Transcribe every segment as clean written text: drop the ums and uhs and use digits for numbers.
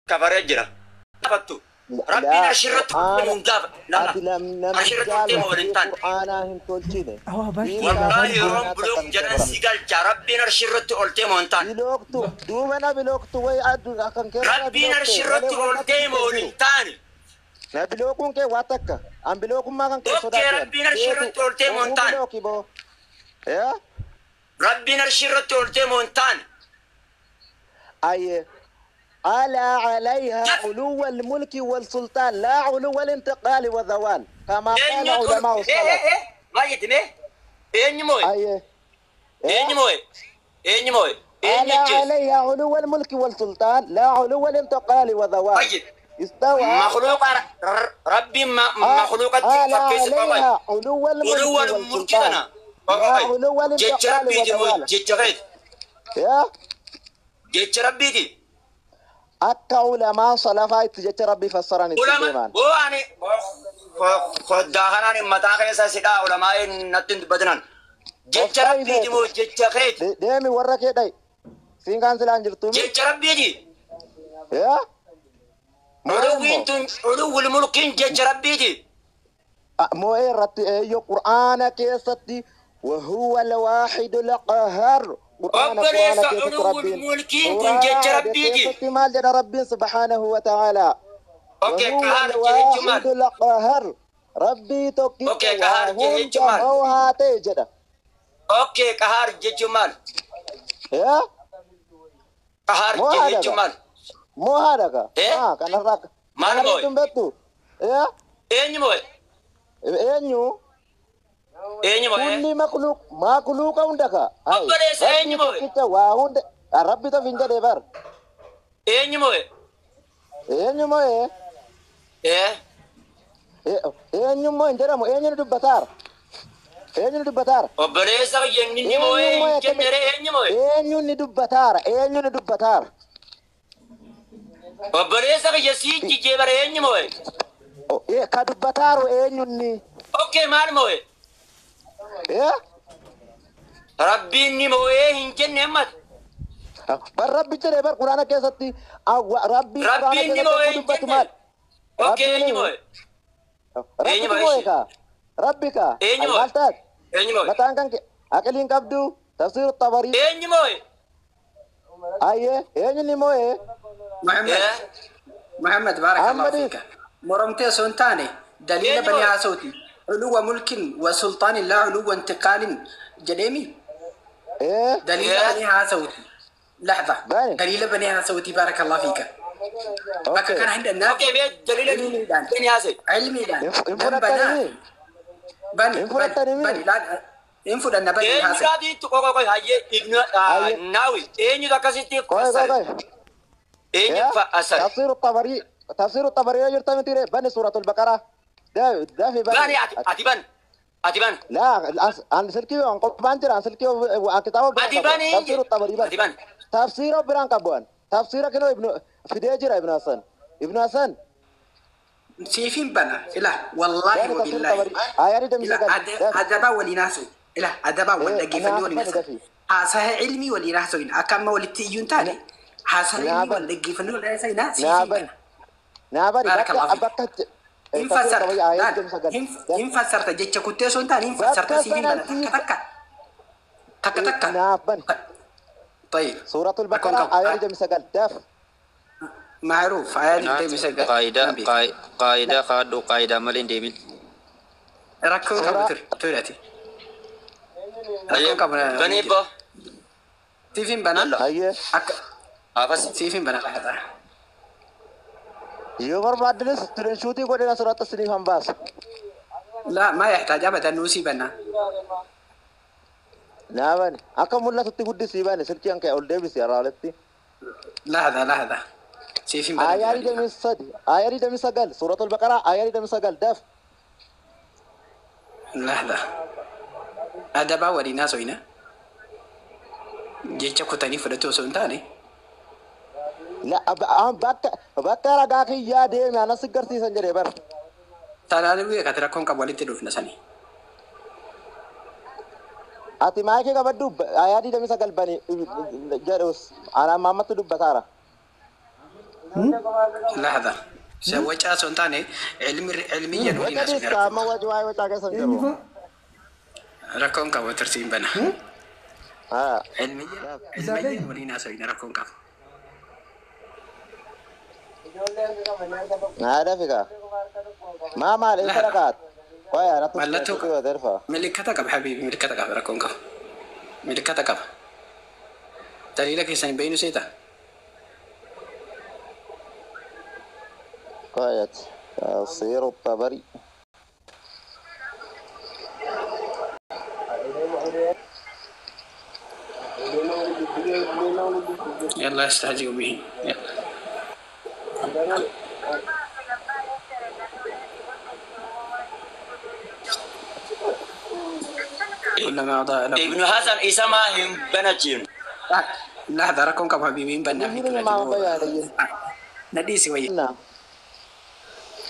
Kafaree jira. Gaafattu. Rabbiin Laa arshirratti qur'aana deemuun gaafa. Lala. Ati namni Arshirratti ol deema waliin jaallatee taane. qur'aanaa hin tolchine. Awwa barti Diin Wallaahi kaafanii yeroon qur'aanaa bulook takka jedhan miti si galcha. Rabbiin arshirratti ol deema waliin taane. Bilooktu duuba na bilooktu way addu akkan keessa na Rabbiin bilookte malee arshirratti ol waan akka deema hin waliin jiru. taane. Na bilookuun kee waa takka. An bilookummaa kan kee Okkee sodaatu an. rabbiin Beeku arshirratti ol deema ofuu waliin taane. bilooki boo. Yaa? Rabbiin arshirratti ol deema waliin taane. أي ألا عليها Daf. علو الملك والسلطان لا علو الانتقال والزوال كما قال Eenyutu علماء ee السلف. ee maal jette mee? Eenyu moo'e? أي Eenyu إيه؟ moo'e? Eenyu moo'e? Eenyu ألا ajjeese? عليها علو الملك والسلطان لا علو الانتقال والزوال. Fayyid. استوى Makhluuqa rabbiin makhluuqatti ألا fakkeessu qofa. عليها علو الملك Uluwwa mulki والسلطان kana. لا علو Jecha الانتقال rabbiiti moo والزوال. jecha keeti? يا Jecha rabbiiti. akka ulamaan salafaa itti jecha rabbii fassaran itti Ulama deeman. boo ani koddaa kanaan mataa keessa sidhaa ulamaa natti hin dubbatinan. Of Jecha dha'i rabbiiti feetu. moo jecha keeti? Deemi warra kee dha'i. Siin kaan silaan jirtumi. Jecha rabbiiti. Yaa? Moo'ee Uluwwiin immoo. tun uluwwul mulkiin jecha rabbiiti. Moo'ee irratti eeyyoo qur'aana keessatti وهو الواحد القهار. قرآن قرآن Obboleessa keessatti uluwwul rabbiin mulkiin kun jecha qur'aana rabbiiti. keessatti maal jedha rabbiin subhaanahu wa ta'ala. Okee وهو qahaar jechuun maal? الواحد القهار rabbii tokkicha Okee waa qahaar jechuun hunda maal? moohaa ta'e jedha. Okee qahaar jechuun maal? Yaa? Qahaar Moohaa jechuun dhaga. maal? Moohaa dhaga. Eh? Maa kanarraa Maal kanarratti moo'e? hin beektu. Yaa? Eenyu moo'e? Eenyu? Eenyu moo'e? Kulli makluuq makluuqa hunda ka. Hai. Obboleessa Rabbii eenyu moo'e? tokkicha waa hunda rabbi tokko hin jedhee bar. Eenyu moo'e? Eenyu moo'e? Eh? Eenyu moo'e hin jedhamu eenyu ni dubbataara. Eenyu ni dubbataara. Obboleessa kiyya inni Eenyu moo'e moo'e hin akkami? jenne ree eenyu moo'e? Eenyu ni dubbataara. Eenyu ni dubbataara. Obboleessa kiyya siin jijjee bara eenyu moo'e? Ka dubbataaru eenyu ni? Okee maal moo'e? Eh? Rabbiin ni moo'ee hin jenne ammati. Bar rabbi jedhee bar quraana keessatti rabbii quraana Rabbiin ni keessatti moo'ee akka hin dubbatu jenne. maal? Okee Rabbiin eenyu moo'e? Eenyu Rabbitu moo'e moo'e ishee? kaa? Rabbi kaa? Eenyu Ay moo'e? maal taate? Eenyu moo'e? Mataan kan kee aqliin qabdu tafsiir Tabarii. Eenyu moo'e? Ayyee eenyu ni moo'e? محمد Eh? محمد بارك الله Ahmadi فيك مرمتي سلطاني دليل Eenyu بني moo'e? عسوتي علو ملك وسلطان لا علو انتقال جديمي ee دليل Eh? بني عسوتي لحظة bani دليل بني عسوتي بارك الله فيك بك okay كان عند الناس Okee mee daliila علمي دان bani haasa'e. علمي دان hin لم fudhattanii بنا mi? بني Hin بني fudhattanii mi? بني لا انفد أن بني Eenyu حاسي dhaatiitti qoqa qoqa hayyee ibnu Ayyee naawi eenyutu akkasitti qoy qoy fassare? qoy. Eenyu Yaa fassare? tafsiir Tabarii tafsiir Tabarii yoo jirta miti ree bani suuratul Baqaraa dafi bani Bani ati ati ban ati ban لا عن سلكي عن قربان جرا عن سلكي عن كتابه بران ati قبو bani تفسير الطبري بن ati ban تفسيره بران قبوان تفسيره كنو ابن فدي جرا ابن حسن ابن حسن سيفين بنا إله والله بان تفسير وبالله الطبري آيات دم إلى سجل دافي أدبا ولناسو إلى أدبا إيه ولا أنا جيفني عارف بني ولناسو دافي حاسها علمي ولناسو إن أكمل ولتيون تاني حاسها علمي نابن ولا جيفني ولا سينا سيفين نابن بنا نابن بارك بكا الله فيك بكا إن تفسير فسرت الطبري آيات لا دم سجل إن إن فسرت جتش كنت سون تاني إن فسرت بكا سيفين بنا سنة تكا تكا تكا تكا نابن طيب سورة أكون البقرة كم آيات دم سجل داف معروف آيات دم Naati سجل qaayidaa نبي qaayidaa kaadhu qaayidaa malee hin deemin. ركون سورة كم تر ترتي Hayyee ركون كم bani نجر boo سيفين بنا yalla أيه أك hafas سيفين بنا لحظة yoo barbaaddes screenshotii godhina asirratti isiniif hambaasa. لا ما يحتاج ابدا نوسي بنا Naabani akka mul'atutti guddisii bani silkii an ka'e ol deebisi irraa olitti. لحظة لحظة سيفين بنا Aayaa جرالي 23 aayaa 29 suuratul Baqaraa aayaa 29 daf. لحظة أدبا ولينا سوينا jecha kutanii fudhatu osoo hin taane La bakka bakka ragaa kiyyaa deeme anas garsiisan jedhee bara. Taanaan beekate rakkoon qabu walitti dhufna sanii. Ati maayikii qabadhu aayaa 29 bani jedhus anaan maammatti dubbataara. لحظة وجه سنتاني علم علميا Waca ولينا dhiis سنة amma waci waa'ee wacaa keessa hin Eenyu jiru. fa'a? ركون قبو ترسيم بنا Haa. علميا Isaa علميا keenya? ولينا سنة ركون قبو Naa dafi kaa. Maa maal eessa لحظة dhaqaat? Qoya natti ملتو sitti godhe erfa. ملكتا قب حبيبي ملكتا قب ركون قب ملكتا قب دليلك يسان بينو سيتا Qoyat. Tafsiiru Tabari. يلا استهزئوا به يلا. كلما أضاء لكم Ibnu Hasan isa maa hin banachiifne. لحظة ركون قب حبيبي بنا في Inni كل maama bayyaadha نديسي وي jenna.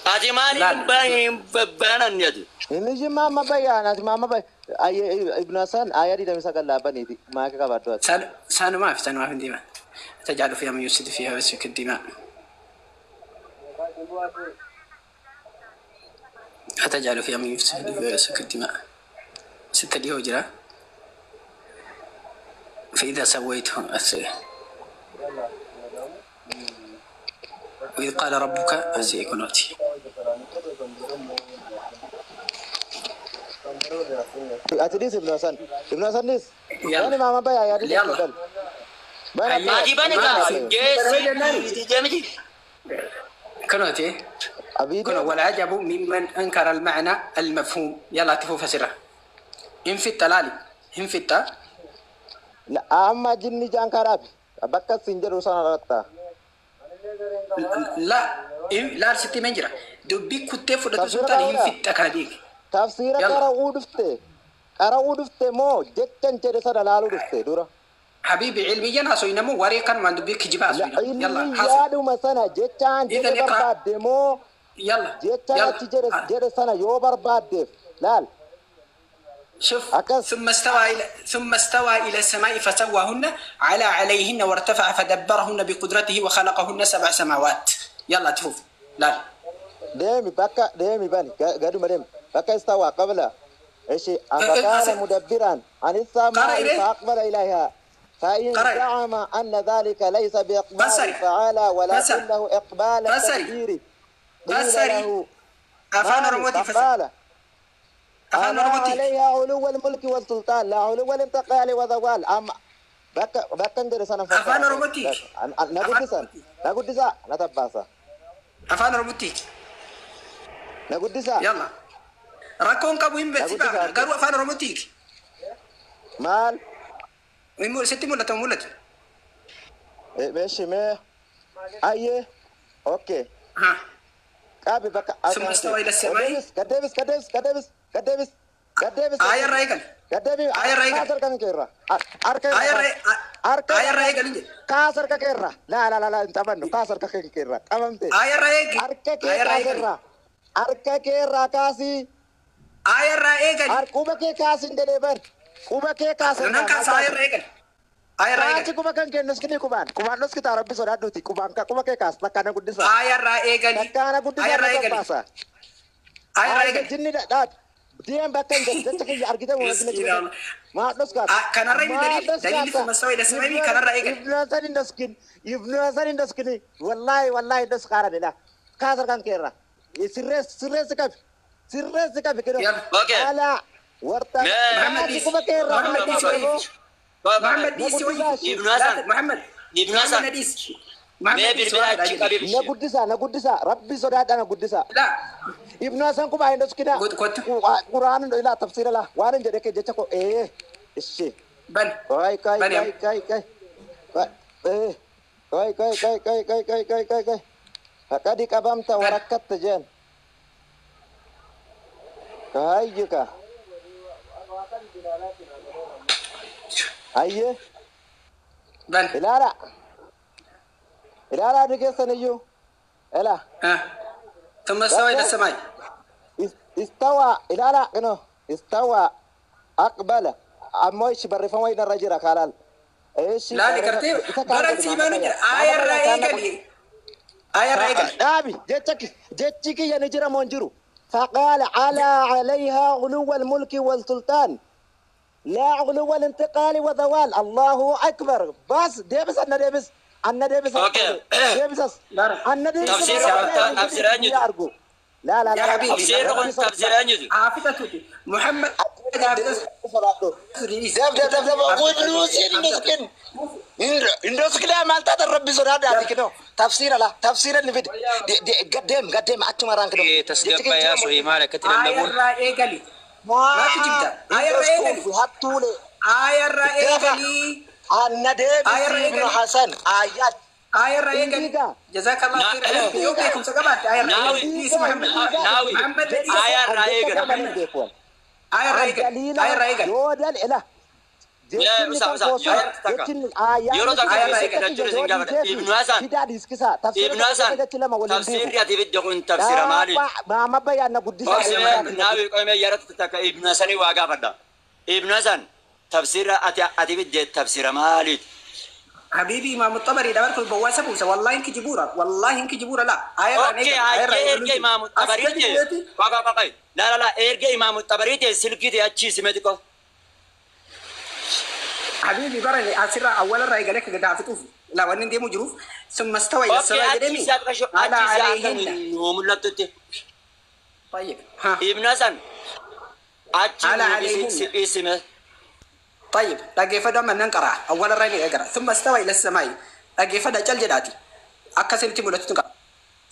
Ati maaliif لا hin bananne ati? Inni isin maama bayyaana ati maama bay Ibn Hasan ayyaa 29 laabaniiti maaka qabaadhu ati. سأل سألوا ما في سألوا ما في دماء تجعل فيها من يفسد فيها ويسفك الدماء أتجعل فيها من يفسد فيها ويسفك الدماء ستة دي هجرة فإذا سويته وإذ قال ربك سيكون وقتي Ati dhiis Ibn Hasan. Ibn Hasan dhiis. يلا Bani maama bayyaa ayyaa يلا 29. Bani هيا Ati bani ما kaa في geessi deemiti. كنوتي كنو Abiidoo والعجب ممن أنكر المعنى المفهوم يلا تفو فسره إن في التلالي إن في التا amma jinni jaan karaabi bakka sin jedhu sana irratti. لا لا ستي منجرة دبي كنت فدت Tafsiira سلطان إن qaruudha. في التكاديك Tafsiira يلا qara'uu dhufte. Qara'uu dhufte moo jechan jedhe sana laaluu dhufte dura. حبيبي علميا هاسوينمو وريقا ما دبي كجبا هاسوينمو يلا Ilmi حاصل yaaduma sana jechaan إذا jedhe اقرأ barbaadde moo يلا jechaan يلا achi jedhe jedhe sana yoo barbaaddeef laal شوف akkas ثم استوى إلى السماء فسواهن على عليهن وارتفع فدبرهن بقدرته وخلقهن سبع سماوات يلا تفوف لا deemi bakka deemi bani gaduma deemi bakka istawaa qabla ishi afakaana mudabbiran an قرأ السماء إليه فأقبل إليها فإن قرأ زعم أن ذلك ليس بإقبال بصري فعلى بصري ولكنه إقبال بصري التدبير قيل بصري له أفان مالي رموتي فسر فقال أفان أنا رموتي عليها علو الملك والسلطان لا علو الانتقال وزوال أم بك بك ندير سنة أفان فكرة رموتي أفان نقول سن رموتي نقول سا نتباسا أفان رموتي نقول سا يلا ركون كابوين نقول بتبع سا قالوا أفان رموتي مال ستي مولة مولة إيه، ماشي ما أيه أوكي ها قابي بك ثم استوى إلى السماء قدبس قدبس قدبس قدبس قدبس قدبس آية الرأيقل قدبي آية الرأيقل كاسر كم كيرا أركي آية كاس الرأي أركي آية كاس الرأيقل كاسر كيرا لا لا لا لا انت منو كاسر كيرا قممتي آية الرأيقل harka kee آية الرأيقل kaasirra harka kee irraa kaasii آية الرأيقل quba kee kaasin jedhee bar quba kee kaasirraa نن maal كاس آية taate الرأيقل آية kaasi الرأيقل quba kan kee nuskini qubaan qubaan nuskitaa rabbi sodaadhuuti qubaan quba kee kaas takkaana guddisa آية الرأيقل takkaana آية guddisaa na الرأيقل tabbaasa آية haayga الرأيقل jinni dhadhaat deem bakka hin jedhu jecha kiyya argite moo argina مسكين jibe الله maa dhoskaata كان الرأي maa دليل دليل dhoskaata ثم استوى إلى السماء كان الرأيقل ibnu hasan hin dhoskin ibnu hasan hin dhoskini wallaahi wallaahi hin dhoskaara dha kaasar kan keerra sirrees sirreessi qabi sirreessi qabi kidho يلا Okay. ala warta Mee محمد kaasi ديس quba keerra محمد maal ديس taate ويف moo محمد na ديس guddisaa ويف ishii Ibnu لا Hasan محمد Ibnu محمد Hasan ديس mee محمد ديس bilbila واحد achi أجل qabi na guddisaa na guddisaa rabbi sodaadha na guddisaa لا ibnu hasan quba hin dhoskina قلت كنت quraan ilaa tafsiira laa waan hin jedhe kee jecha ko ee ishii بل Kai kai بل يا kai kai kai. Kai eh kai kai kai kai kai kai kai kai kai. Faqad qabamta بل warakkatta jeen. Kayyuka. Ayye بل ilaala. Ilaala adii keessan iyyuu. Ila. ها ثم استوى إلى Bakka السماء istawa ilaala kino istawa aqbala ammoo ishi barreeffama inni irra jira kaalaal. Ishi لا barreeffama لكرتي isa kaan برن godhi maama سيمانو fayyaa. آية Maama fayyaa kaan na الرأيقل Aayaa irraa eegali. Dhaabi jechi kiyya ni jira moo hin jiru? فقال على عليها علو الملك والسلطان لا علو الانتقال وذوال. الله اكبر. بس ديبس انا ديبس انا ديبس okay ديبس انا ديبس. تفسير تفسير eenyutu? لا لا يا حبيبي. Tafsiirri kun tafsiira eenyutu? Haafitatuuti. Muhammad دب دب دب دب وبلوسين مسكين indooskilaa maal taatan rabbi sodaadhaati kinoo tafsiira la tafsiira ni fide gaddeem gaddeem achuma raan kinoo Tasgabbayaa su'ii maal akkatti Aayaa lallabuun? irraa eegali. Maatu jibda? Aayaa irraa eegali. Hattuule Aayaa irraa eegali. anna deebisi Ibnu Hasan aayaat Aayaa irraa eegali. Jazakallah khairan. Yoo beekumsa qabaatte aayaa irraa eegali. Dhiisi Muhammad. Naawi. Muhammad dhiisi. Aayaa irraa eegali. Aayaa irraa eegali. Aayaa irraa eegali. Yoo dal ila Yeroo takka keessa jechuun isin gaafadha. Ibnu Hasan. Ibnu Hasan. Tafsiirri ati fidde kun tafsiira maaliiti? Naawi qoomee yeroo takka Ibnu Hasanii waa gaafadha. Ibnu Hasan tafsiira ati fidde tafsiira maaliiti? حبيبي امام الطبري ده بركو بواسه بوسه والله انك جبوره والله انك جبوره لا آية okay hayyee erga imaamu xabarii ta'e qoqa qoqa la la la erga imaamu xabarii ta'e silkii ta'e achii simeti qofa. حبيبي برني اسرع اول الراي قال لك قاعد تطوف لا وان دي مجروف ثم استوى الى okay السماء achii جدمي si akka على achii si akka عليهن nuu mul'attutti. طيب ها Ibnu Hasan achi على nuu عليهن. isime. طيب dhaggeeffadhu amma nan qara'a awwala irraa ni eegala ثم استوى الى السماء dhaggeeffadha cal jedhaati akka isinitti mul'atutti qaba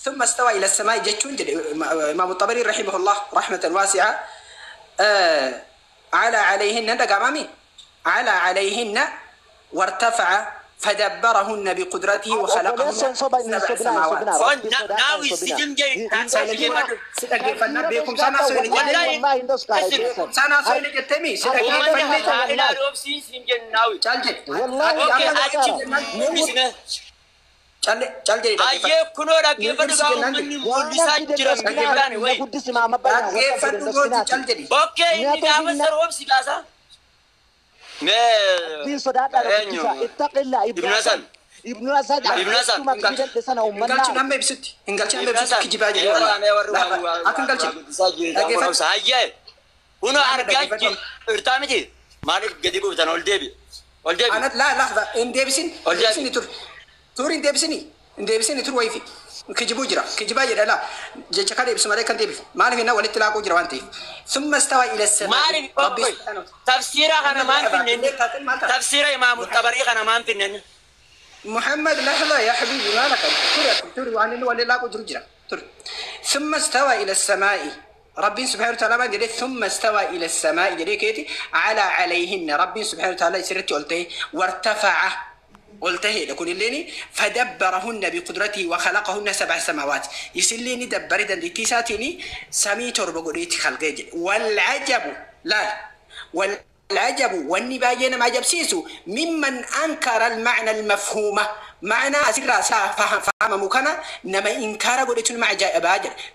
ثم استوى الى السماء jechuun jedhe imaamu xabarii رحمه الله رحمة واسعة على عليهن dhagaamami على عليهن وارتفع فدبرهن بقدرته وخلقهن سبع سماوات. Naawi si jimjee Si dhaggeeffannaa beekumsaan haasoo hin jenne beekumsaan haasoo hin jettemi si Uummanni dhaggeeffanne haa ilaalu obsiin siin jennu naawi. cal jedhe. Okay achi mul'isime. Cal cal jedhe dhaggeeffadhu. Hayyee kunoo dhaggeeffadhu gaa uummanni mul'isaa jira dhaggeeffadhaan wayi. Dhaggeeffadhu gooti cal jedhi. Okay inni gaafa saroob si kaasa. Mee eenyu? Ibnu Hasan. Ibnu Hasan Ibnu Hasan. Hin galchin amma ibsutti. Hin galchin amma ibsutti kijibaa jedhe. Akka hin galchin. Dhaggeeffadhu. Hayyee kunoo argaa jirtaa miti maaliif gadi buuftan ol deebi ol deebi. Ana laa laa hin deebisin. Ol deebi. Deebisini tur. Tur hin deebisini. Hin deebisini tur wayifi. Kijibuu jira. Kijibaa jedha laa. Jecha kana ibsu malee kan deebifu. Maaliif inni walitti laaquu jira waan ta'eef. Summa stawa ila samaa'i. Maaliif Rabbi subhaanahu tafsiira kana maan finnen tafsiira imaamu xabarii kana maan finnen. محمد لحظة يا حبيبي ما لك ترى ترى وأنا ولا لا أجر جرا ترى ثم استوى إلى السماء ربي سبحانه وتعالى ما جري ثم استوى إلى السماء جري كيتي على عليهن ربي سبحانه وتعالى سرتي قلته وارتفع قلته لكن الليني فدبرهن بقدرته وخلقهن سبع سماوات يسليني دبر دندتي سمي تربو قريتي خلقه والعجب لا والعجب والنبايين ما جبسيسو ممن أنكر المعنى المفهومة معنى أسرع فهم مكنا نما إنكار قلت مع جائب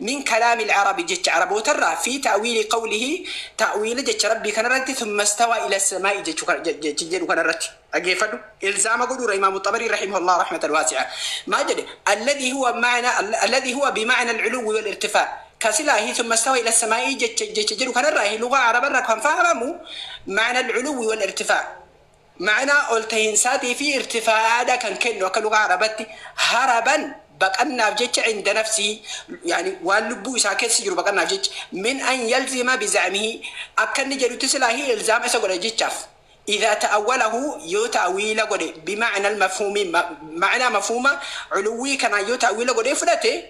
من كلام العرب جت عرب وترى في تأويل قوله تأويل جت ربي كان رتي ثم استوى إلى السماء جت جت كان رتي أجيفدو إلزام قدور إمام الطبري رحمه الله رحمة واسعة ما جد الذي هو معنى الذي هو بمعنى العلو والارتفاع كسلاهي ثم استوى إلى السماء جت جت جت كان رأي لغة عرب كان فهموا معنى العلو والارتفاع معنى قلتين ساتي في ارتفاع هذا كان كنه كلغة عربتي هربا بقنا بجتش عند نفسه يعني واللبو ساكت سجر بقنا بجتش من أن يلزم بزعمه أكن جلو تسلاهي إلزام أسقل جتشاف إذا تأوله يتأويل قد بمعنى المفهوم معنى مفهوم علوي كان يتأويل قد فلته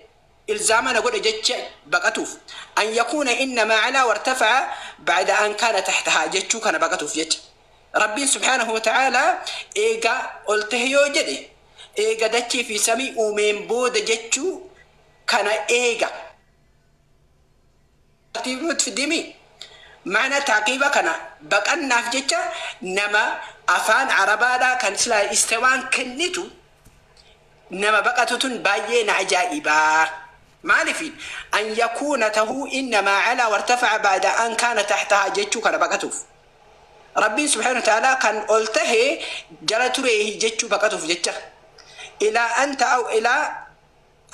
إلزامنا قد جتش بقتوف أن يكون إنما على وارتفع بعد أن كان تحتها جتشو كان بقتوف جتش ربي سبحانه وتعالى إيجا قلته يوجدي إيجا دتشي في سمي ومن بود جتشو كان إيجا في الدمي معنى تعقيبا كان بقنا في جتشا نما أفان عربادا كان سلا استوان كنتو نما بقتتن باين عجائبا معرفين أن يكون ته إنما على وارتفع بعد أن كان تحتها جتشو كان بقتوف ربي سبحانه وتعالى كان قلته جل تريه جتشو بقتوف جتشا إلى أنت أو إلى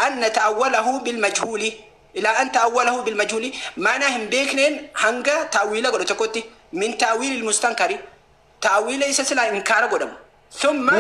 أن نتأوله بالمجهول، إلى أن تأوله بالمجهول، معناه هم بيكنين هنگا تأويله قد تكوتي من تأويل المستنكر، تأويل إساس لا إنكار قدام ثم